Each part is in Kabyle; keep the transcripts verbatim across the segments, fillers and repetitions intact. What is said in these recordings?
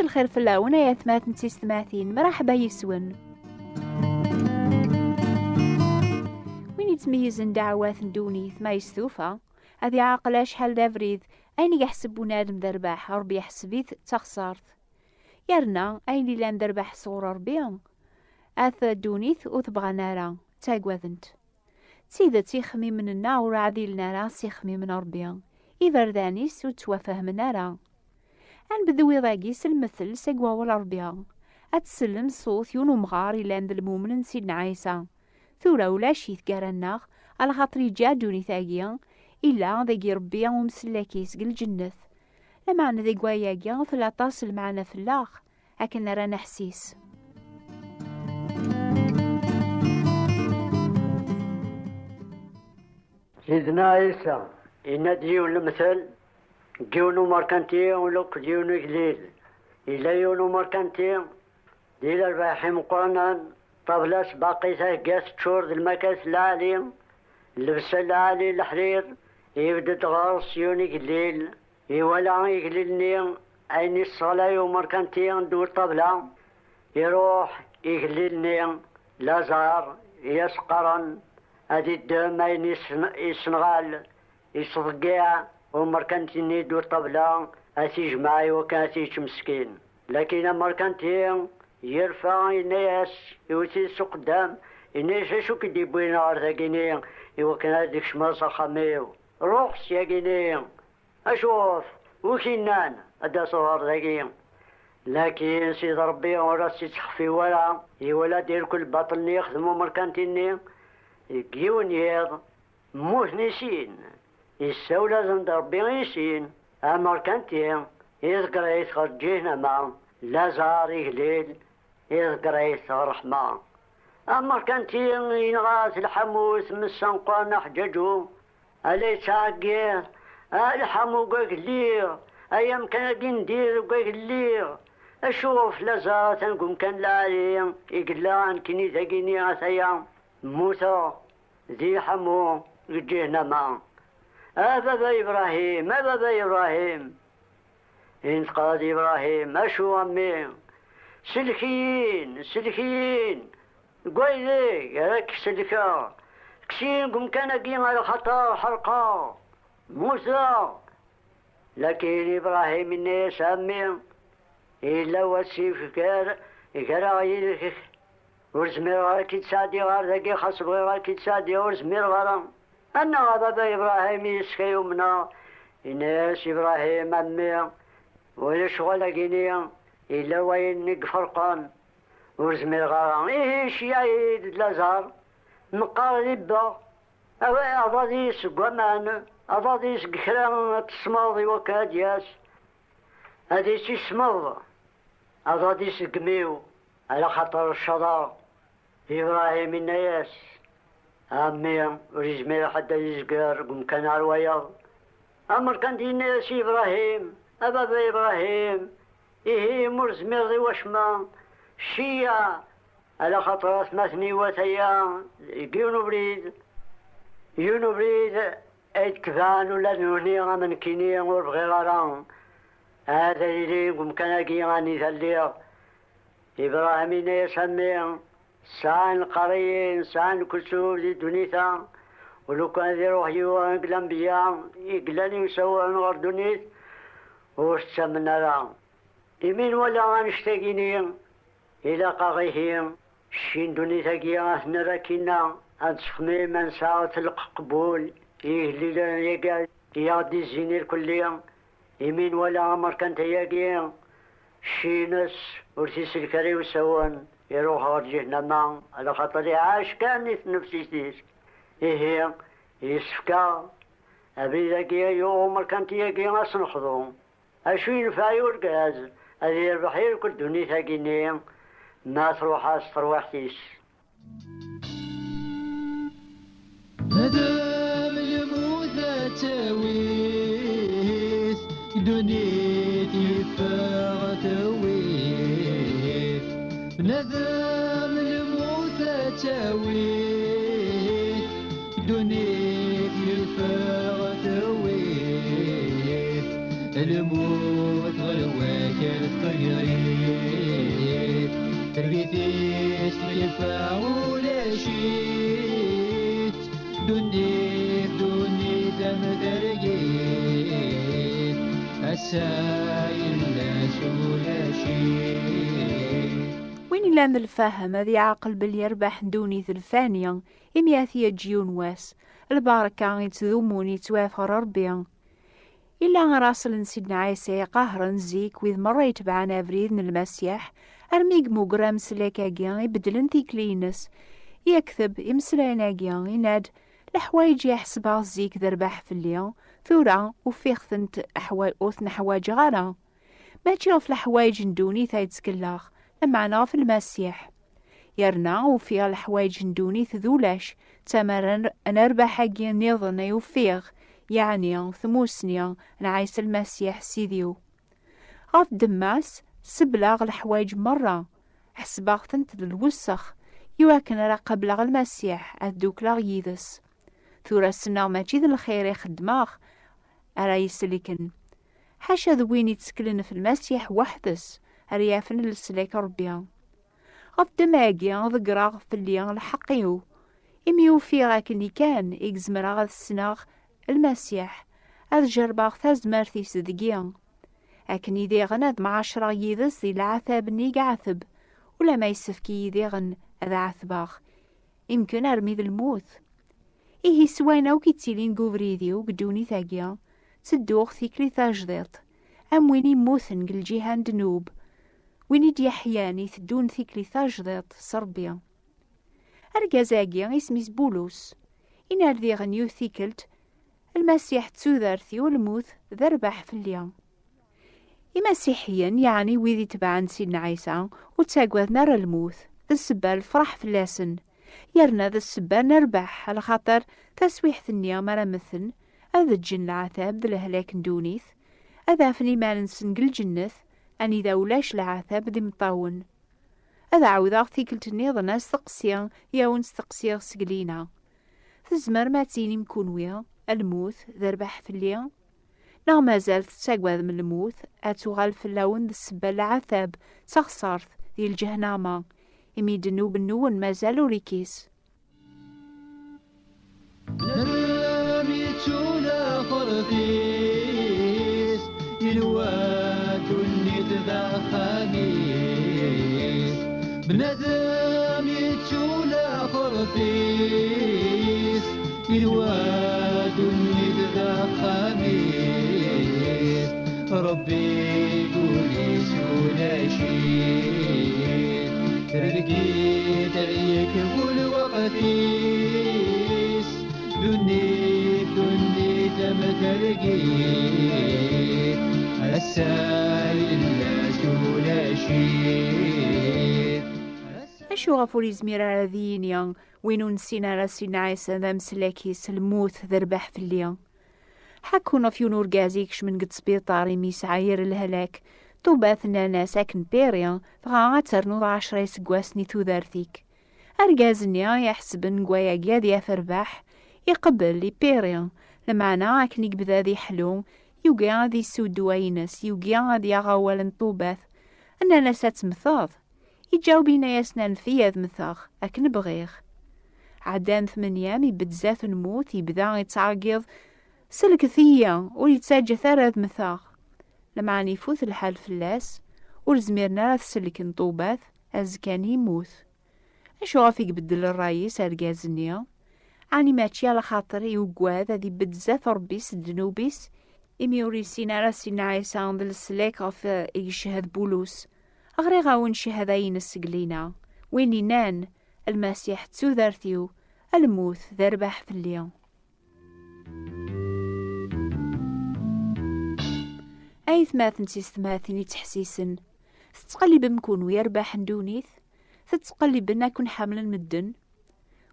Xir fell-awen ay atmaten d tistmatin, mraḥba yis-wen. Win yettmeyyizen ddeɛwat n ddunit ma yestufa, ad iɛaqel acḥal d abrid, ayen i yeḥseb bunadem d rrbeḥ, Ṛebbi yeḥseb-it d taxṣart. Yerna ayen illan d rrbeḥ sɣur Ṛebbi, at ddunit ur t-bɣan ara, ttaggaden-t. D tidet, ixemmimen-nneɣ ur ɛdilen ara s ixemmimen n Ṛebbi. Iberdan-is ur ttwafehmen ara. Ad nbeddu iḍ-agi s lmettel seg wawal n Ṛebbi. Ad tsellem ṣṣut yiwen umɣar yellan d lmumen n Sidna Ɛisa. Tura ulac-it gar-aneɣ, alaxaṭer yeǧǧa ddunit-agi, illa dagi Ṛebbi umsellek-is deg lǧennet. Lameɛna deg wayagi tella aṭas n lmeɛna fell-aɣ, akken ara neḥsis. Sidna Ɛisa yenna-d yiwen lemtel, deg yiwen umerkanti akked yiwen ugellid. Yella yiwen umerkanti, di lerbaḥ imeqqranen, ṭṭabla-s baqi thegga teččur d lmakat lɛali, llebsa lɛali leḥrir, yebded ɣer-s yiwen igellil, iwala igellil-nni ayen isseɣlay umerkanti ddu ṭṭabla, iruḥ igellil-nni Laẓar i as-qqaren ad iddem ayen issen-, issenɣal, isḍeggiɛ umerkanti-nni ddu ṭṭabla, ad t-ijmeɛ i wakken ad t-yečč meskin. Lakin amerkanti yerfa, yenna-yas, iwet-it s uqeddam, yenna-yas: "Acu k-id-iwwin ɣer dagini i wakken ad d-kecmeḍ s axxam-iw? Ruḥ syagini! Acu ɣef? Wi k-innan ad d-taseḍ ɣer dagi?" Lakin Sidi Ṛebbi ur as-ittxeffi wara, iwala-d irkel lbaṭel-nni yexdem umerkanti-nni. Deg yiwen yiḍ, mmuten i sin. Yessawel-asen-d Ṛebbi i sin. Amerkanti, iḍegger-it ɣer ǧihnama. Laẓar, igellil, iḍegger-it ɣer ṛṛeḥma. Amerkanti yenɣa-t lḥamu, tmes ameqqran aḥǧaǧu, ala yettɛeggiḍ: "A lḥamu deg agelliɣ, ay amkan-agi n dir deg agelliɣ! Acu ɣef Laẓar atan deg umkan lɛali i yella nekkini dagini ataya mmuteɣ di lḥamu deg ǧihnama? A baba Ibrahim, a baba Ibrahim!" Inṭeq-d Ibrahim: "Acu a mmi?" "Sellek-iyi-n, sellek-iyi-n deg waydeg ara k-sellkeɣ. Kkes-iyi deg umkan-agi, ala xaṭer ḥerqeɣ, mmuteɣ." Lakin Ibrahim yenna-yas: "A mmi, yella wasif gar, gar-aɣ yid-k. Ur zmireɣ ara ad k-id-sɛeddiɣ ɣer dagi, xas bɣiɣ ad k-id-sɛeddiɣ, ur zmireɣ ara." Annaɣ a baba Ibrahim, yis-k ay umneɣ. Yenna-yas Ibrahim: "A mmi, wala ccɣel-agi-ni, yella wayen i iferqen, ur zmireɣ ara." "Ihi, ceyyeɛ-iyi-d Laẓar, meqqar ad ibbeɣ, aḍad-is deg waman, aḍad-is deg kra, ad tesmeḍ i wakken ad d-yas, ad isismeḍ aḍad-is deg imi-w, ala xaṭer ccaḍeɣ." Ibrahim inna-yas: "A mmi, ur yezmir ḥedd ad izger deg umkan ɣer wayeḍ." Amerkanti inna-yas i Ibrahim: "A baba Ibrahim, ihi imi ur tezmireḍ i wacemma, ceyyeɛ, ala xaṭer atmaten-iw ataya deg yiwen ubrid, yiwen ubrid ay d-kban ula d nutni am nekkini, ur bɣiɣ ara ad ilin deg umkan-agi anida lliɣ." Ibrahim inna-yas: "A mmi, sɛan lqariyin, sɛan lkutub di ddunit-a, u lukan ad iruḥ yiwen deg lanbeyya i yellan i usawen ɣer ddunit, ur t-ttamen ara. Imi nwala annect-agi-ni, ilaq-aɣ ihi cci n ddunit-agi ad t-nerr akkinna, ad nessexmim, ad nesɛu lqebul i yigellilen-agi i aɣ-d-izzin irkelli. Imi nwala amerkanti-agi, cci-ines ur t-isellek ara i usawen, iruḥ ɣer ǧihnama, ala xaṭer iɛac kan i tnefsit-is. Ihi, yessefk-aɣ abrid-agi i yuɣ umerkanti-agi ad s-nexḍu. Acu yenfeɛ i urgaz ad yerbeḥ irkel ddunit-agi-nni, ma truḥ-as terwiḥt-is?" Madam lmut ad tawit, ddunit yeffeɣ tawit. Bnadem lmut ad tawit, ddunit yeffeɣ tawit. Lmut ɣelwak Yal tegrit, tergit-is tkelfa ulac-itt. Ddunit, ddunit am tergit, ass-a yella s ulac-itt. Win ilan d lfahem ad iɛqel belli rrbeḥ n ddunit d lfani, imi ad t-yeǧǧ yiwen wass. Lbarka ittdumun yettwaf ɣer Ṛebbi. Illa ɣer aṣel n Sidna Ɛisa iqahren zik wid merra itebɛen abrid n Lmasiḥ, armi i yemmuger ameslak-agi ibeddlen tikli-ines. Yekteb imeslayen-agi, yenna-d: "Leḥwayeǧ i ḥesbeɣ zik d rrbeḥ fell-i, tura ufiɣ-tent ḥwa-, ur ten-ḥwaǧeɣ ara." Mačči ɣef leḥwayeǧ n ddunit ay ttkelleɣ, lameɛna ɣef Lmasiḥ. Yerna ufiɣ leḥwayeǧ n ddunit d ulac, d tamara n, n rrbeḥ-agi nniḍen ay ufiɣ, yeɛni tmusni n Ɛisa Lmasiḥ Sidi-w. Ɣef ddemma-s, sebleɣ leḥwayeǧ merra, ḥesbeɣ-tent d lwessex, iwakken ara qableɣ Lmasiḥ, ad ddukleɣ yid-s. Tura ssneɣ mačči d lxir i xeddmeɣ ara yi-selken. Ḥaca d win itteklen f Lmasiḥ weḥd-s ara yafen leslak n Ṛebbi. Ɣef ddemma-agi, ḍeggreɣ fell-i lḥeqq-iw, imi ufiɣ akken i kan i zemreɣ ad ssneɣ Lmasiḥ, ad jerrbeɣ tazmert-is deg-i. Akken i diɣen ad mɛacreɣ yid-s di leɛtab-nni i iɛeteb, ulamma yessefk-iyi diɣen ad ɛetbeɣ, imken armi d lmut. Ihi s wayen akk ittilin deg ubrid-iw deg ddunit-agi, ttedduɣ tikli tajdiṭ, am win immuten deg lǧiha n ddnub, win i d-yeḥyan iteddun tikli tajdiṭ s Ṛebbi. Argaz-agi isem-is Bulus. Inna-d diɣen yiwet tikkelt: "Lmasiḥ d tudert-iw, lmut d rrbeḥ fell-i." Imasiḥiyen, yeɛni wid itebɛen Sidna Ɛisa, ur ttagaden ara lmut, d ssebba n lefṛaḥ fell-asen, yerna d ssebba n rrbeḥ, lxaṭer taswiḥt-nni mi ara mmten, ad ǧǧen leɛtab d lehlak n ddunit, ad afen iman-nsen deg lǧennet, anida ulac leɛtab d imeṭṭawen. Ad ɛawdeɣ tikkelt nniḍen asteqsi i awen-steqsiɣ seg lina. Tzemrem ad tinim kunwi, lmut d rrbeḥ fell-i? Neɣ mazal tettagadem lmut ad tuɣal fell-awen d ssebba n leɛtab d taxṣart di lǧehnama, imi ddnub-nwen mazal ur ikkis? Bnadem yettu laxert-is, ilwa ddunit d axxam-is. Bnadem yettu laxert-is, ilwa ddunit d axxam-is. Ṛebbi kul-is ulac-it, tergit ad yekbu lweqt-is. Ddunit, ddunit am tergit, ass-a yella s ulac-it. Acuɣef ur yezmir ara ad yi-yini win ur nessin ara Sidna Ɛisa d ameslak-is: "Lmut d rrbeḥ fell-i"? Ḥekkun ɣef yiwen urgaz ikecmen deg ttbiṭar imi yesɛa yir lehlak. Ṭubat nnan-as akken piri, dɣa ad ternuḍ ɛecra iseggasen i tudert-ik. Argaz-nni iḥesben deg wayagi ad yaf rrbeḥ, iqebbel, ipiri, lameɛna akken i yebda ad iḥlu, yugi ad isuddu ddwa-ines, yugi ad yaɣ awal n Ṭubat. Nnan-as: "Ad temmteḍ." Iǧaweb, yenna-yasen: "Anef-iyi ad mmteɣ, akken bɣiɣ." Ɛeddan tmenya, ibedd zdat lmut, yebda yettɛeggiḍ: "Sellket-iyi, ur yettaǧǧat ara ad mmteɣ." Lameɛna ifut lḥal fell-as, ur zmiren ara ad t-sellken Ṭubat, azekka-nni yemmut. Acuɣef i ibeddel ṛṛay-is argaz-nni? Ɛni mačči ala xaṭer i uggad ad ibedd zdat Ṛebbi s ddnub-is, imi ur yessin ara Sidna Ɛisa d leslak ɣef i yeched Bulus? Ɣriɣ-awen cchada-ines seg lina, win innan: "Lmasiḥ d tudert-iw, lmut d rrbeḥ fell-i." Aytmaten d tisetmatin ittḥessisen, tettqellibem kunwi rrbeḥ n ddunit? Tettqelliben akken ḥemmlen medden?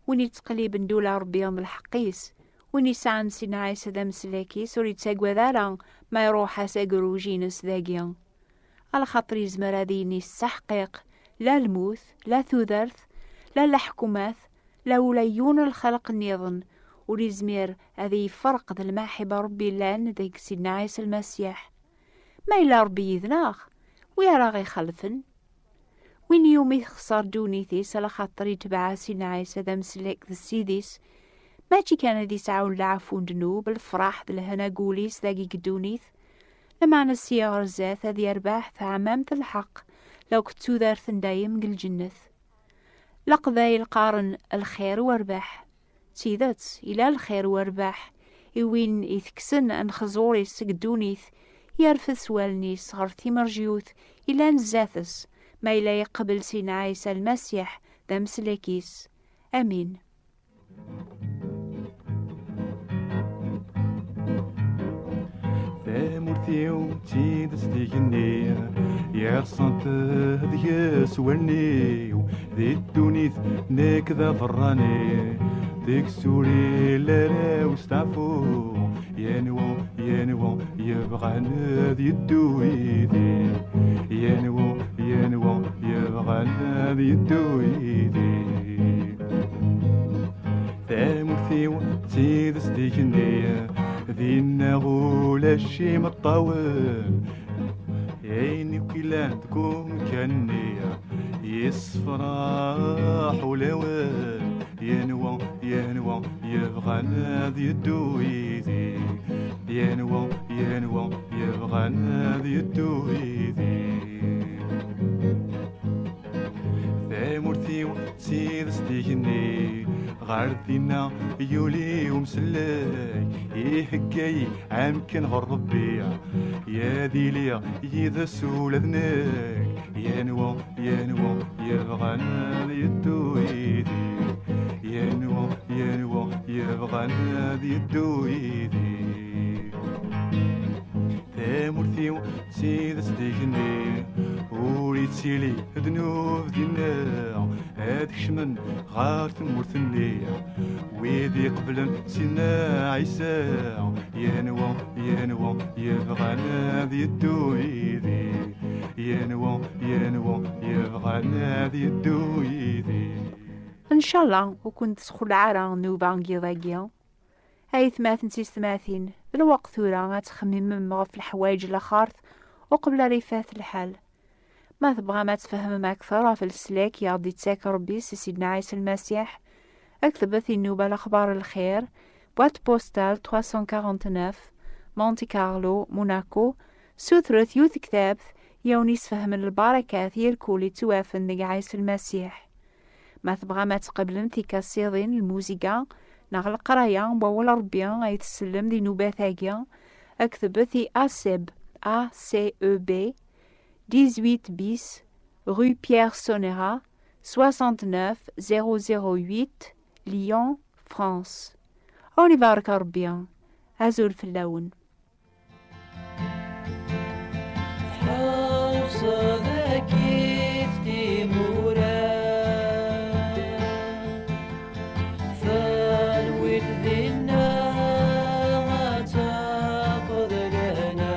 Win yettqelliben ddula Ṛebbi d lḥeqq-is, win yesɛan Sidna Ɛisa d ameslak-is, ur yettagad ara ma iṛuḥ-as agruj-ines dagi. Alaxaṭer yezmer ad yini s ttaḥqiq: la lmut, la tudert, la leḥkumat, la ula yiwen n lxelq nniḍen ur yezmir ad yefreq d lmaḥibba Ṛebbi yellan deg Sidna Ɛisa Lmasiḥ. Ma yella Ṛebbi yid-neɣ, Wi ara ɣ-ixelfen? Win iwumi texṣer ddunit-is, alaxaṭer itbeɛ Sidna Ɛisa d ameslak d Ssid-is, mačči kan ad isɛu leɛfu n ddnub, lefraḥ d lehna n wul-is dagi deg ddunit, lameɛna sya ɣer zdat ad yerbeḥ taɛmamt n lḥeqq, lakked tudert n dayem deg lǧennet. Leqbayel qqaren: "Lxir werbeḥ." D tidet, ila lxir werbeḥ i win itekksen anexẓur-is seg ddunit, yerfed s wallen-is ɣer timerjut ilan zdat-s, ma yella yeqbel Sidna Ɛisa Lmasiḥ d ameslak-is. Amin. Tamurt-iw d tidet d igenni, yerṣant deg-s wallen-iw, di ddunit nekk d aberrani, deg-s ur illa ara usteɛfu, yenwa, yenwa yebɣan ad yeddu yid-i, yenwa, yenwa yebɣan ad yeddu yid-i. Tamurt-iw d tidet d igenni, dinna ulac imeṭṭawen. Ayen akk illan deg umkan-nni, yessefraḥ ulawen. Yenwa, yenwa yebɣan ad yeddu yid-i, yenwa, yenwa yebɣan ad yeddu yid-i. Tamurt-iw d tidet d igenni, ɣer dinna yuli umsellek, ihegga-yi amkan ɣer Rebbi, ad iliɣ yid-s ula d nekk. Yenwa, yenwa yebɣan ad yeddu yid-i, yenwa, yenwa yebɣan ad yeddu yid-i. Tamurt-iw d tidet d igenni, ur ittili ddnub dinna, ad kecmen ɣer tmurt-nni wid iqeblen Sidna Ɛisa. Yenwa, yenwa yebɣan ad yeddu yid-i, yenwa, yenwa yebɣan ad yeddu yid-i. Ncallah ur kent-tesxelleɛ ara nnuba n yiḍ-agi. Aytmaten d tiyessetmatin, d lweqt tura ad txemmimem ɣef leḥwayeǧ n laxert uqbel ara ifat lḥal. Ma tebɣam ad tfehmem akteṛ ɣef leslak i aɣ-d-ittak Ṛebbi si Sidna Ɛisa Lmasiḥ, ktbet i nnuba Lexbaṛ n Lxir, boîte postale trois cent quarante-neuf, Monte Carlo, Monaco, sutret yiwet tektabt i awen-isfehmen lbarakat irkul ittwafen deg Ɛisa Lmasiḥ. Ma tebɣam ad tqeblem tikaṣiḍin, lmuziga, neɣ leqraya n wawal Ṛebbi ay tsellem di nnubat-agi, ktbet i ACEB, A C E B, dix-huit bis, rue Pierre Sonera, soixante-neuf zéro zéro huit, Lyon, France. Ad wen-ibarek Ṛebbi. Azul fell-awen. Tḥewṣeḍ akkit timura, talwit dinna ad tafeḍ lehna.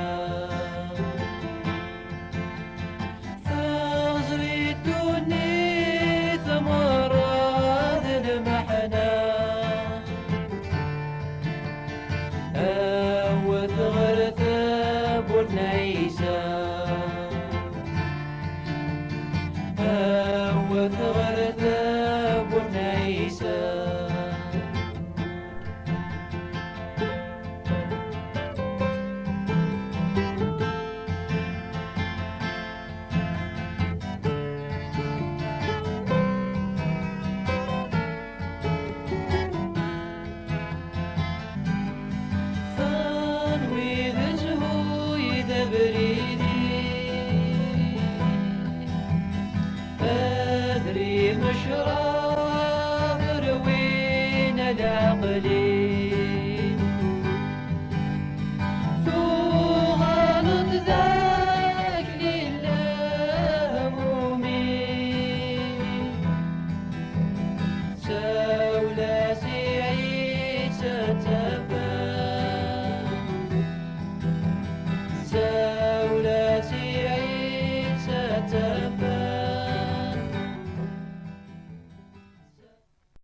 Teẓri ddunit merra d lmeḥna. Awet ɣer tawwurt n Ɛisa.